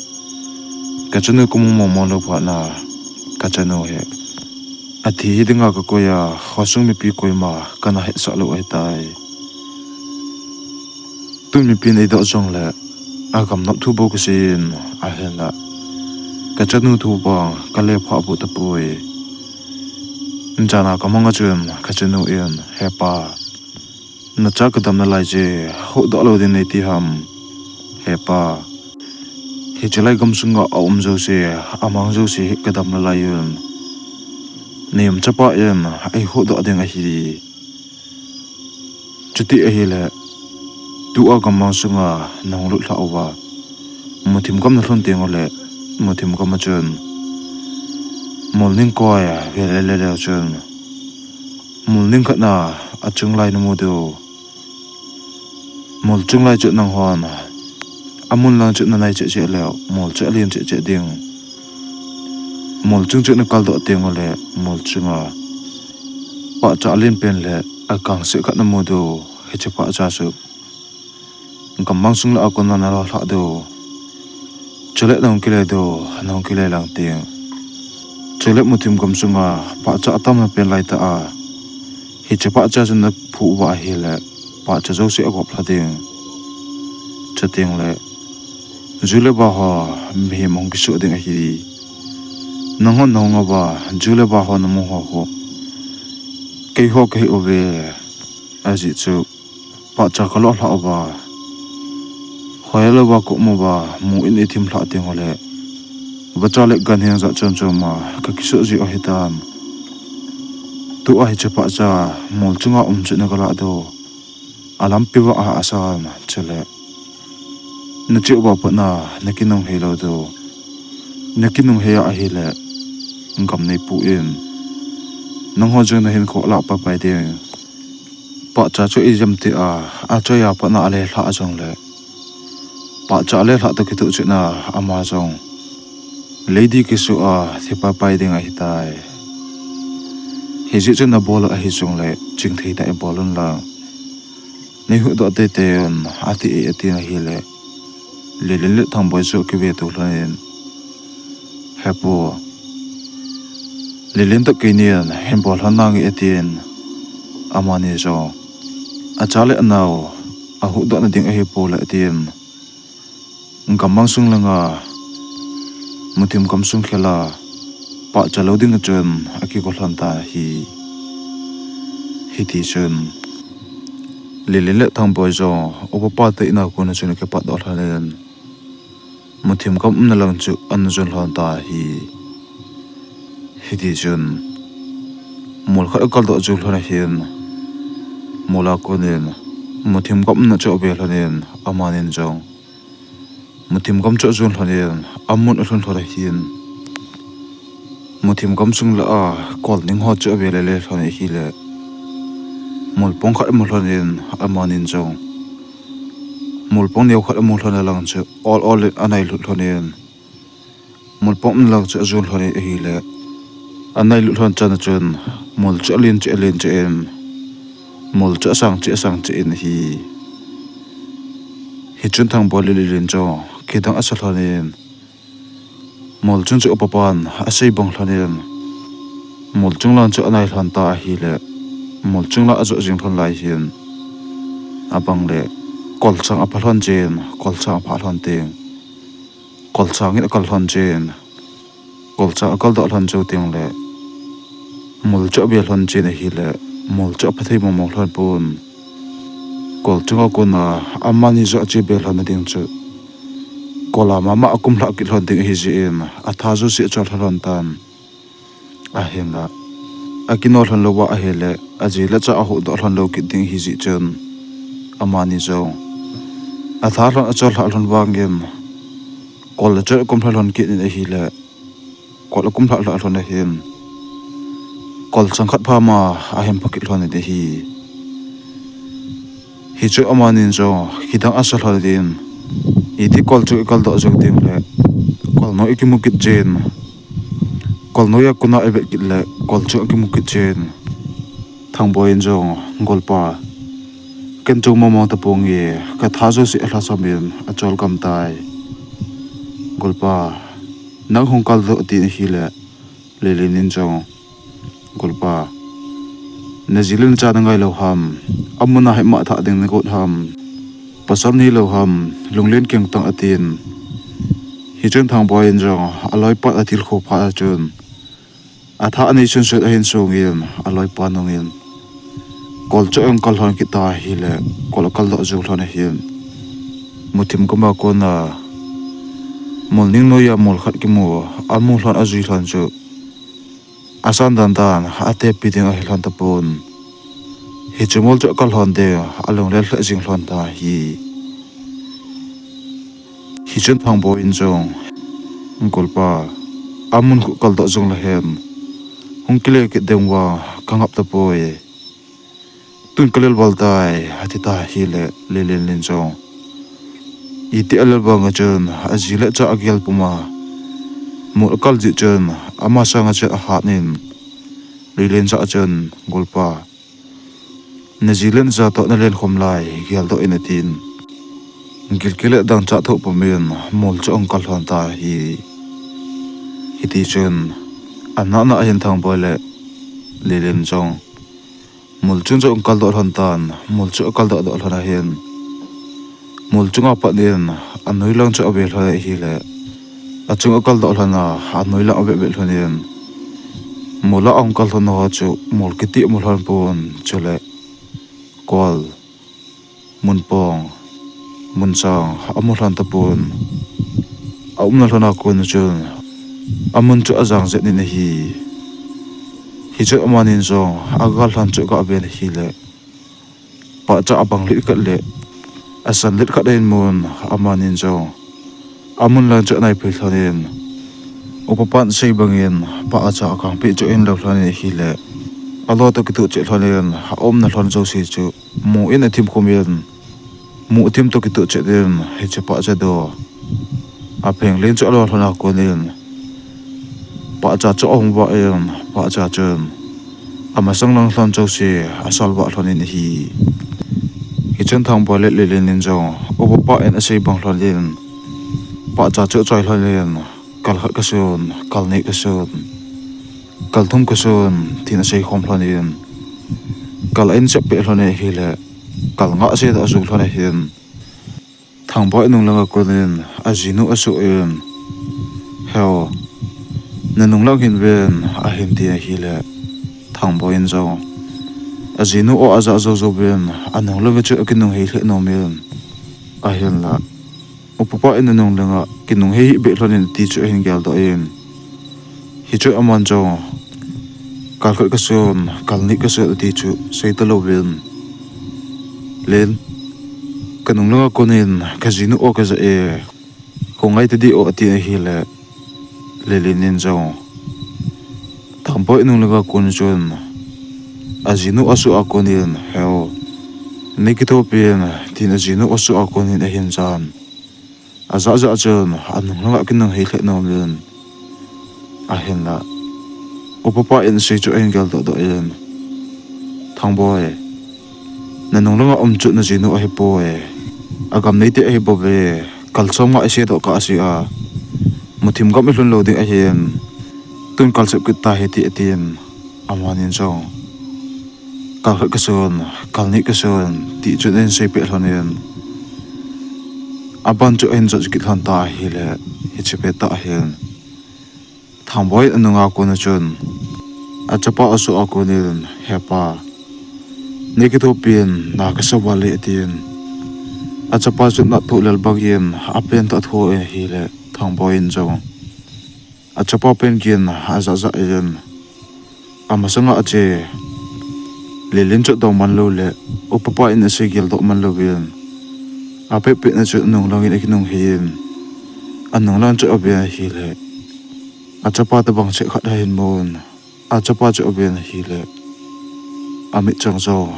kachanu kamu mong mong lou phat na, kachanu hi athi hi dinga kakoi a, khosung mipi koima kana hetsah lou ahitai. Tun mipin eidoh jongle, agam nop thu bou kasei in, ahinla kachanu thu vang kale phah bou tapoi. Jana kamang a chun kachanu in, He pa, nacha kadam nalai chu huhdoh lou ding neiti ham? He pa, hiche lai gamsunga aum jouse, amang jouse hi kadam nalai un, neyum chapa in eihuhdoh ding ahi. Chuti ahile, tua gammang sunga nahung lut lhah uva, muthim gam nalhun tengule, muthim gam a chun mol ning koi a vel le leu chun, mol ning khat na achung lai namu diu. Mol chung lai chu nanghon amun lang chu nanai cheh cheh leu, mol chu alen cheh cheh ding. Mol chung chu nakaldoh tengule, mol chunga pahcha alen pen le akangse khat namu diu, hiche pahcha chu gammang sung lah a kona nalo lhah diu. Chule nahung kile diu, nahung kile lang teng, chule muthim gam sunga pahcha atamna pen laitah a, hiche pahcha chu naphuh uva ahile, pahcha jouse agop lha ding. Chutengle, ju le va ho mihem hung kisuh ding ahi. Nanghon nahung uva, ju le va ho namu ho khu keiho kahi uve. Ajeh chu, pahcha kalo lhah uva, hoi louva kaum uva, mu in eithim lhah tengule, vacha le ganhing jat chom chom a kakisuh ji u ahitan. Tua hiche pahcha mol chunga um chu nagalah diu, alampi vang ahahsa in, chule nacheh uva patna nakinung hei lou diu. Nakinung hei a ahile, gam neipu in, nangho jong nahinkho lah paipai ding. Pahcha chu ijemtia achoi a patna ale lhah jongle, pahcha ale lhah toh kitoh chetna, ama jong lady kisuh a thi paipai ding ahitai. Hijeh chun nabol u ahi jongle, chingthei tah in bol un lang, neihuhdoh teitei un, ati e, atin ahile, Lelen le Thangboi chu akiveto lhonin, He pu, Lelen toh keinin hin bol lhon nange, atin, amani jong acha le anao ahuhdohna ding ahipoi le, atin, gammang sung langa muthim gamsung khel a pahcha lou dinga chun akigo lhon tan ahi. Hitichun, Lelen le Thangboi jong upa pa te in'a kona chun akipatdoh lhonin, muthim gam umna lang chu ana jon lhon tan ahi. Hitichun, mol khat akaldoh jou lhon ahin, mol a konin muthim gamna chu ave lhonin, amanin jong muthim gam chu ajon lhonin, amun alhun lhon ahin. Muthim gam sung lah a kol ning ho chu ave lele lhon ahile, mulpong khat amu lhonin, amanin jong mulpong neo khat amu lhon alang chu ol ol in anailut lhonin, mulpong umna lang chu ajon lhonin ahile, anailut lhon chan a chun mul chu alen cheh alen cheh in, mul chu asang cheh asang cheh in ahi. Hichun Thangboi le Lelen jong kidang asa lhonin, mul chung chu upapan asei bang lhonin, mul chung lang chu anai lhon ta ahile, mul chung lang ajoh jing lhon lai hin, abang le kolchang apha lhon chen, kolchang apha lhon teng, kolchang in akal lhon chen, kolchang akaldoh lhon jou teng le, mul chu ave lhon chen ahile, mul chu apha thei mong mong lhon pon. Kol chunga kona amani joh ache be lhon na ding chu, kol a mama akum lhah kit lhon ding ahi jeh in, atha jouse acholhah lhon tan. Ahinla, akino lhon louva ahile, aji le acha ahuhdoh lhon lou kit ding ahi jeh chun, amani jong atha lhon acholhah lhon vangin, kol a chun akum lhah lhon kit in ahile, kol akum lhah lhah lhon ahin, kolchang khat pha ma ahin pha kit lhon in ahi. Hichu amanin jong kidang asa lhonin, iti kol chung ikaldoh jou teng le, kol noi ikimu kit chen, kol noi a kona ivet kit le, kol chung akimu kit chen, Thangboi in jong, Golpa, ken chung mong mong taponge, katha jouse alhasam in achol gam tai. Golpa, nang hung kaldoh, atin ahile, Lelen in jong, Golpa, naji le nacha nangai lou ham, amun a hi ma thah ding nagot ham, pasal nahilou ham, lunglen keng tang, atin. Hichun Thangboi in jong aloipa atilkhou phat a chun, atha anei sunsun ahin songin, aloipa nungin, kol chu ahung kal lhon kit ta ahile, kol akaldoh jou lhon ahin, muthim gam a kona mul ning noiya mul khat kimu, amu lhon ajui lhon chu, asan dan dan atepi ding ahi lhon tapon. Hichu mul chu akal lhon ding alunglel lheh jing lhon ta ahi. Hichun Thangboi in jong, Golpa, amun khu kaldoh jong lehen, hung kile kit ding uva kangap tapoi, tun kalel val tai, ati ta ahile, Lelen in jong, iti alel vang a chun, aji le acha agel puma, mul akal jeh chun, ama sanga chun ahat in, Lelen jah a chun, Golpa, naji le nacha toh nalen khom lai, geldoh in, atin, gilkel le dangchah thoh pumin mul chu ahung kal lhon ta ahi. Hitichun, anahna ahin Thangboi le Lelen jong mul chung chu ahung kaldoh lhon tan, mul chu akaldoh doh lhon ahin, mul chunga pat in anoi lang chu ave lhon ahile, achung akaldoh lhon a, anoi lang avet vet lhonin, mul a ahung kal lhon ho chu mul kiti amu lhon pon, chule kol, munpong, munchang amu lhon tapon. Aumna lhon a kon chun, amun chu ajang jet in ahi. Hichu amanin jong agal lhon chu aga ven ahile, pahcha abang let khat le asan let khat ahin mun, amanin jong amun lang chu anaiphei lhonin, upapan asei bangin pahcha akangpeh chu ahin lou lhonin ahile, alo toh kitoh cheh lhonin, aumna lhon jouse chu mu in athimkhum in, mu athim toh kitoh cheh in, hiche pahcha do apheng len chu alo lhon a konin, pahcha chu ahung vah in, pahcha chun amasang lang lhon jouse asalvah lhonin ahi. Hichun Thangboi le Lelen in jong upapa in asei bang lhonin, pahcha chu achoi lhonin, kal khat kasun, kal ni kasun, kal thum kasun, tin asei khom lhonin, kal a-in sep peh lhonin ahile, kal nga seh toh ajou lhon ahin, Thangboi nung langa konin ajinu asuh in, Heo, nanung lang hin ven, ahin ti ahile, Thangboi in jong ajinu o ajah jou jouvin, anung langa chu akinung hei lheh nomin, ahinla, upapa in anung langa kinung hei hih beh lhonin ati chu ahin geldoh in, hichu aman jong, kal khat kasun, kal ni kasun ati chu sei talouvin, Len, Ka nung langa konin, ka jinu o ka ja e, kho ngai ta di o, ati ahile, Lelen in jong, Thangboi nung langa kon chun, ajinu asu a konin, heo, nei kithopin, tin ajinu asu a konin ahin jan. Aja ja chun, anung langa kinung hei lheh nom in, ahinla, upa pa in asei chu ahin geldoh doh in, Thangboi, na nung langa um chu na jinu ahipoi. Agam neite ahi bouve, kal som nga ise doh kah ase a, muthim gam ilhun lou ding ahin, tun kal sep kit ta hite, atin, amanin jong, kal khat kasun, kal ni kasun, ti chun ahin seipeh lhon in, aban chu ahin jot kit lhon ta ahile, hiche pet a hin, Thangboi anunga kon a chun, achapa asu a konin, He pa, nei kithopin, na kasa val e, atin. Achapa chu nat thoh lel bangin, apen tah atho in ahile, Thangboi in jong, achapa pen gin aja ja in, amasanga ache, Lelen chu adong man lou le, upa pa in asei geldoh man louvin, apeh peh na chu anung langin akinung hei in, anung lang chu aven ahile, achapa tobang cheh khat ahin mun, achapa chu aven ahile, amit chang jong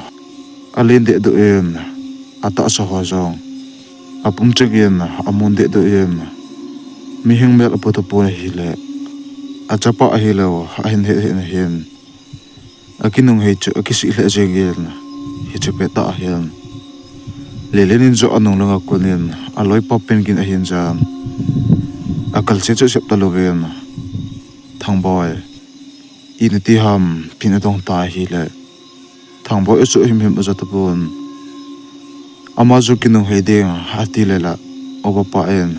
alen dehduh in, atahsa ho jong apum chengin amun dehduh in, mihing mel apu tapon ahile, achapa ahilou ahin het het in ahin, akinung hei chu akisih lheh jengin, hiche pet a hin, Lelen in jong anung langa konin, aloipa pen gin ahin jan, akal se chu asep talouvin, Thangboi, iti ham, tin adong ta ahile, Thangboi asu himhim aja tapon. Ama jong kinung hei ding, ati le la, upa pa in,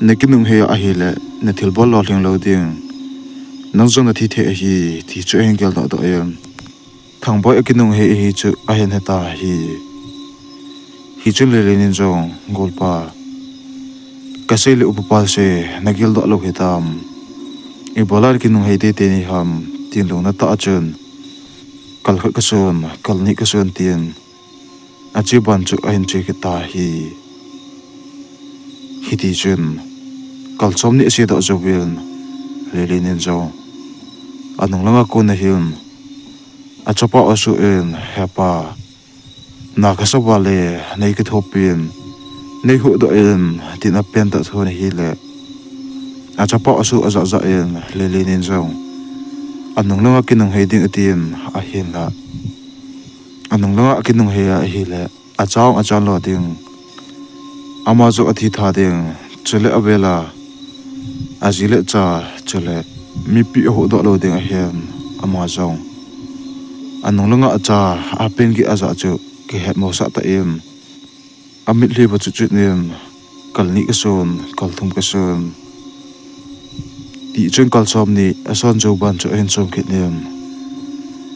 na kinung hei ahile, na thilbol lolhing lou ding, nang jong na thi thei ahi, ti chu ahin geldoh doh in, Thangboi akinung hei ahi chu ahin heta ahi. Hichun Lelen in jong, Golpa, kasei le upa pa sei, na geldoh lou hitam? Ibola na kinung hei teitei nahim? tin lungna tah a chun, kal khat kasun, kal ni kasun, tin, ache ban chu ahin che kit ta ahi. Hitichun, kal som ni ase doh jouvin, Lelen in jong, anung langa kon a hin, achapa asu in, He pa, na kasa val e, nei kithopin, nei huhdoh in, tin apen tah athon ahile, achapa asu aja ja in, Lelen in jong, anung langa kinung hei ding, atin, ahinla, anung langa akinung hei a ahile, acha ong achan lo ding, ama jong athi tha ding, chule avela aji le acha, chule mipi ahuhdoh lou ding ahin, ama jong anung langa acha, apen gin aja chu kihet mosah tah in, amitlhi va chutchut in, kal ni kasun, kal thum kasun, tichun kal som ni ason jou ban chu ahin som kit in,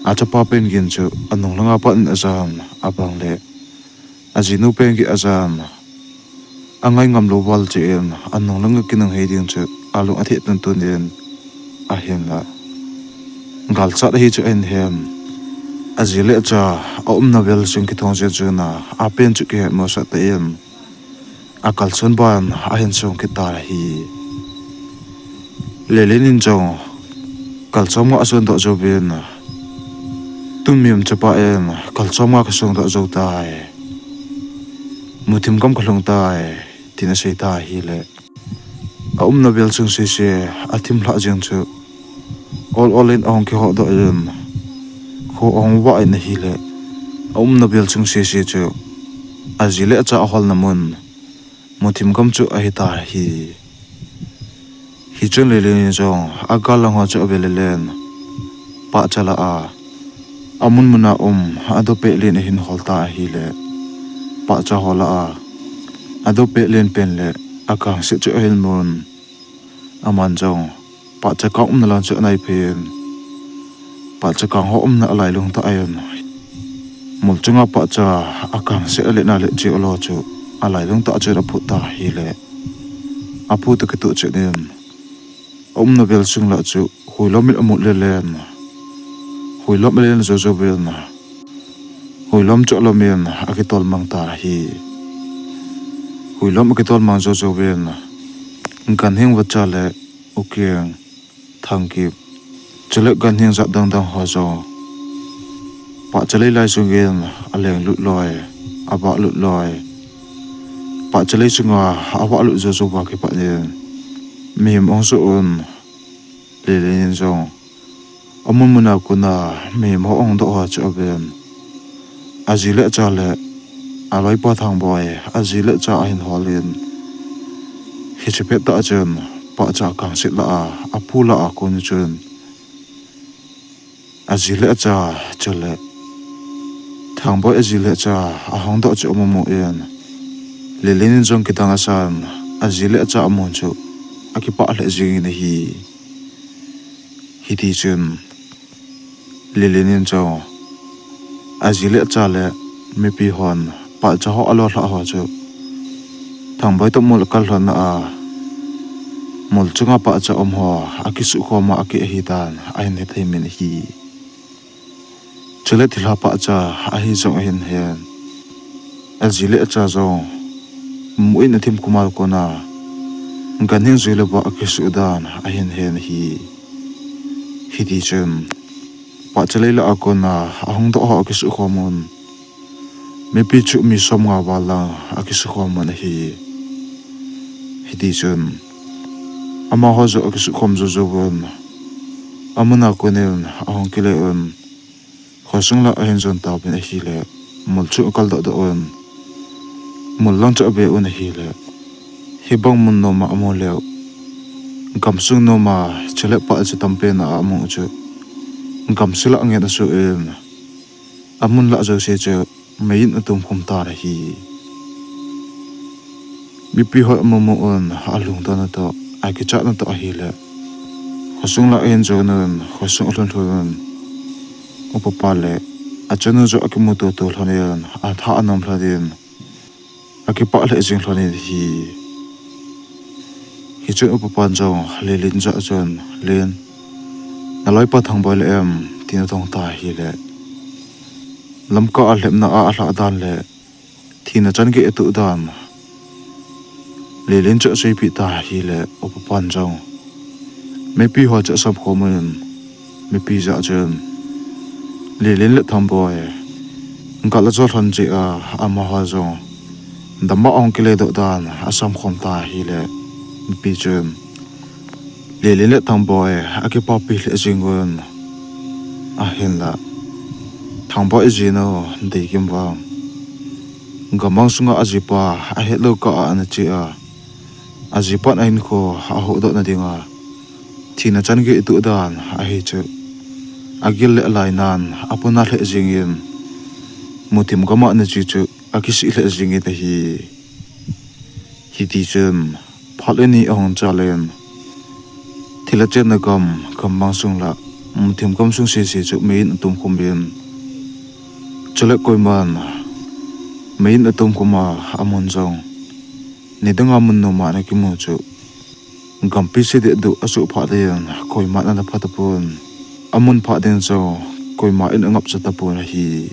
achapa pen gin chu anung langa pat in ajan, abang le ajinu pen gin ajan, angai ngam lou val cheh in, anung langa kinung hei ding chu alung atheh tuntun in, ahinla, galsat ahi chu ahin hen, aji le acha, aumna vel sung kithong jeng jeng a, apen chu kihet mosah tah in, akalson ban ahin song kit ta ahi. Lelen in jong, kal som nga ason doh jouvin, tun mi um chapa in, kal som nga kasong doh jou tai, muthim gam kalhung tai, tin asei ta ahile, aumna vel sung sese athim lhah jeng chu, ol ol in ahung kihodoh in, kho ahung vah in ahile, aumna vel sung sese chu, aji le acha aholna mun, muthim gam chu ahi ta ahi. Hichun Lelen in jong, agal lang ho chu ave lelen, pahcha lah a, amun mun a um, adopeh len ahin hol ta ahile, pahcha ho lah a, adopeh len pen le, akangset chu ahin mun, aman jong, pahcha kang umna lang chu anaiphei in, pahcha kang ho umna alailung tah in, mol chunga pahcha akangset alet na le che olo chu, alailung tah chun aphut ta ahile, aphut toh kitoh chet in, aumna vel sung lah chu, huilom in amut lelen, huilom alen jou jouvin, huilom chu alom in akitol mang ta ahi. Huilom akitol mang jou jouvin, ganhing vacha le ukeng, thangkip, chule ganhing jat dang dang ho jong pahcha lei lai sungin aleng lut loi, avah lut loi. Pahcha lei sunga avah lut jou jou uva kipat in mihem ahung soh un, Lelen in jong amun mun a kona mihem ho ahung doh ho chu aven. Aji le acha le aloipa Thangboi, aji le acha ahin hol in, hiche pet tah chun pahcha kangset lah a, apu lah a kon chun aji le acha chule Thangboi aji le acha ahung doh chu amu mu in, Lelen in jong kidang asan, aji le acha amun chu akipah lheh jeng in ahi. Hiti chun Lelen in jong aji le acha le mipi hon pahcha ho alolhah ho chu Thangboi toh mol akal lhon a, mol chunga pahcha um ho akisukhom a, akeh ahidan ahin hethei in ahi. Chule thilha pahcha ahi jong ahin hen, aji le acha jong mu in athim khum a kona ganhing jui le vah akisuh dan ahin hen ahi. Hiti chun pahcha lei lah a kona ahung doh ho akisukhom un, mipi chu mi somnga val lang akisukhom un ahi. Hiti chun amaho jong akisukhom jou jouvun, amun a konin ahung kile un, khosung lah ahin jon tauvin ahile, mol chu akal doh doh un, mol lang chu ave un ahile, hibang mun noma amu leu, gamsung noma chule pahcha tampena amu chu gamsung lah angen asoh in, amun lah jouse chu mei in atum khum tan ahi. Mipi ho amu mu un, alungdon natoh, akichat natoh ahile, khosung lah ahin jon un, khosung alhun lhun un, upapa le achanu jong akimuto to lhon in, atha anom lhon in, akipah lheh jeng lhon in ahi. Hichun upapan jong Lelen jah a chun, Len, naloipa Thangboi la em? tin adong ta ahile, lamkah a lhepna a alhah dan le thina chan gei atoh dan Lelen chu aseipeh ta ahile, upapan jong mipi ho chu asamkhom in, mipi jah a chun, Lelen le Thangboi gal ajo lhon jeh a amaho jong dam a ahung kile doh dan asamkhom ta ahile, mipi chun Lelen le Thangboi akipapi lheh jeng un, ahinla Thangboi ajinu Deikimvang gammang sunga ajipa ahetlou kah a ana che a, ajipan ahinkho ahohdoh na dinga thina chan gei atoh dan ahi chu, agil le alainan apuna lheh jengin, muthim gam a ana che chu akisih lheh jengin ahi. Hiti chun phat le ni ahung chal in, thil achenna gam, gammang sung lah muthim gam sung sese chu mei in atum khum in, chule koiman mei in atum khum a, amun jong nidanga mun noma ana kimu chu, gampi se dehduh asoh phat in koiman ana pha tapon, amun phat ding chu koima in angapcha tapon ahi.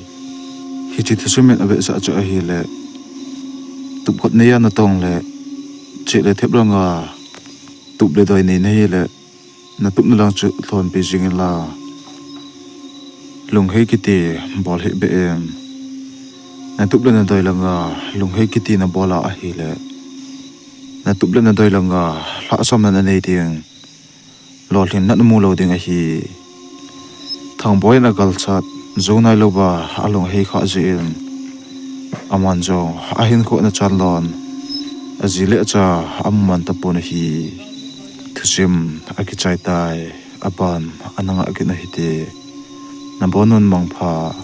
Hiche thusim in avetsah chu ahile, tup khat neiya natong le, cheh le thep langa tup le doi nei nahile, natupna lang chu lhonpi jing inla, lunghei kiti bol hih beh in, natup le nadoi langa lunghei kiti nabol a ahile, natup le nadoi langa lhahsamna nanei ding, lolhinna namu lou ding ahi. Thangboi in agalsat jou nailouva alunghei khah jeh in, aman jong ahinkho ana chan lon, aji le acha amu man tapon ahi. Thusim akichai tai, aban ana ngah kit u hite. Nabonun mangpha.